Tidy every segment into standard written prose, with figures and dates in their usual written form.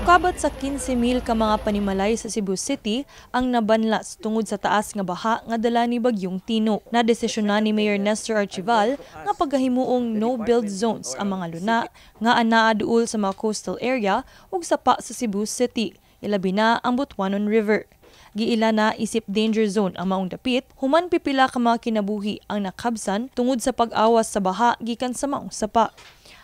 Mukabat sa 15,000 ka mga panimalay sa Cebu City ang nabanlas tungod sa taas nga baha nga dala ni Bagyong Tino. Nadesisyonan ni Mayor Nestor Archival nga pagahimuong no-build zones ang mga luna nga anaa duol sa mga coastal area ug sapa sa Cebu City, ilabi na ang Butuanon River. Giila na isip danger zone ang maong dapit human pipila ka mga kinabuhi ang nakabsan tungod sa pag-awas sa baha gikan sa maong sapa.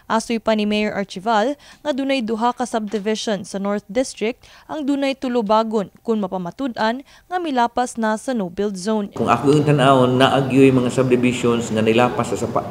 Asoy pa ni Mayor Archival nga dunay duha ka subdivision sa North District ang dunay tulubagon kung mapamatud-an nga milapas na sa no-build zone. Kung ako yung tan-awon, naa gyoy mga subdivisions nga nilapas sa sapa.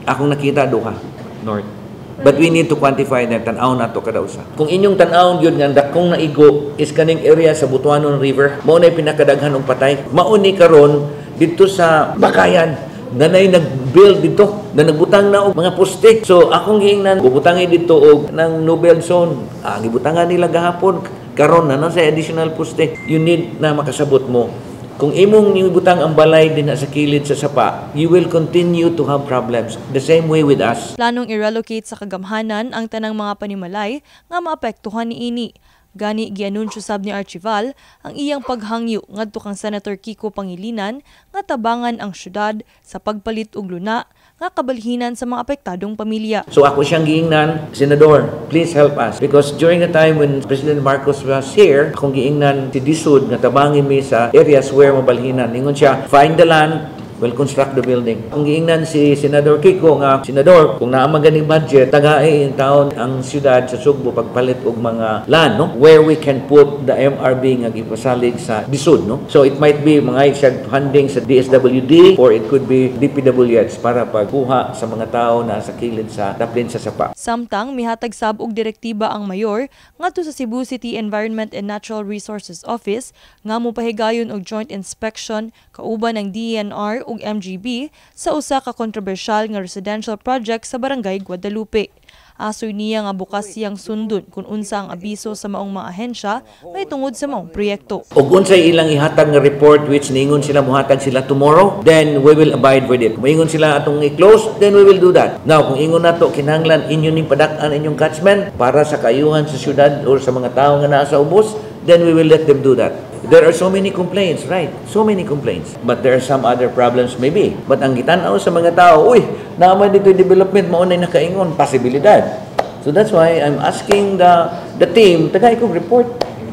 Akong nakita duha, north. But we need to quantify them, tan-awon nato kada usa. Kung inyong tan-awon gyud nga dakong naigo is kaning area sa Butuanon River, mao nay pinakadaghan og patay. Mao ni karon didto sa Bacayan, nanay nag-build dito na nagbutang na og mga poste. So akong giingnan, bubutangi dito og ng no-build zone. Ah, gibutangan nila gahapon karon na sa additional poste. You need na makasabot mo. Kung imong ibutang ang balay din sa kilid sa sapa, you will continue to have problems. The same way with us. Planong i-relocate sa kagamhanan ang tanang mga panimalay nga maapektuhan niini. Gani gianunsyo sab ni Archival ang iyang paghangyo ngadto kang Senator Kiko Pangilinan nga tabangan ang syudad sa pagpalit og luna nga kabalhinan sa mga apektadong pamilya. So ako siyang giingnan, "Senador, please help us." Because during the time when President Marcos was here, akong giingnan si DHSUD nga tabangin mi sa areas where mabalhinan. Ingon siya, "Find the land, will construct the building." Kung giingnan si Senador Kiko nga, "Senador, kung naa man ganing budget, tagai in taon ang siyudad sa Sugbo pagpalit og mga land, no? Where we can put the MRB nga gipasalig sa DHSUD, no?" So it might be mga siya funding sa DSWD or it could be DPWH para pagkuha sa mga tao na sa kilid sa taplin sa sapa. Samtang mihatag sab og direktiba ang mayor ngadto sa Cebu City Environment and Natural Resources Office nga mopahigayon og joint inspection kauban ang DENR ug MGB sa usa ka kontrobersyal nga residential project sa Barangay Guadalupe. Asoy niya nga bukas siyang sundon kung unsa ang abiso sa maong mga ahensya mahitungod sa maong proyekto. Og unsay ilang ihatag nga report, which niingon sila muhatag sila tomorrow, then we will abide with it. Moingon sila atong i-close, then we will do that. Now, kung ingon nato kinahanglan inyo ning padak-an inyong catchment para sa kaayuhan sa syudad or sa mga tao nga naa sa ubos, then we will let them do that. There are so many complaints, right? So many complaints. But there are some other problems maybe. But ang gitan-aw sa mga tao, "Uy, naa man dito development, mao nay nakaingon," posibilidad. So that's why I'm asking the team, tagay kong report,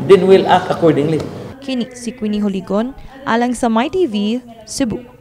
then we'll act accordingly. Kini si Queenie Holigon, alang sa MyTV, Cebu.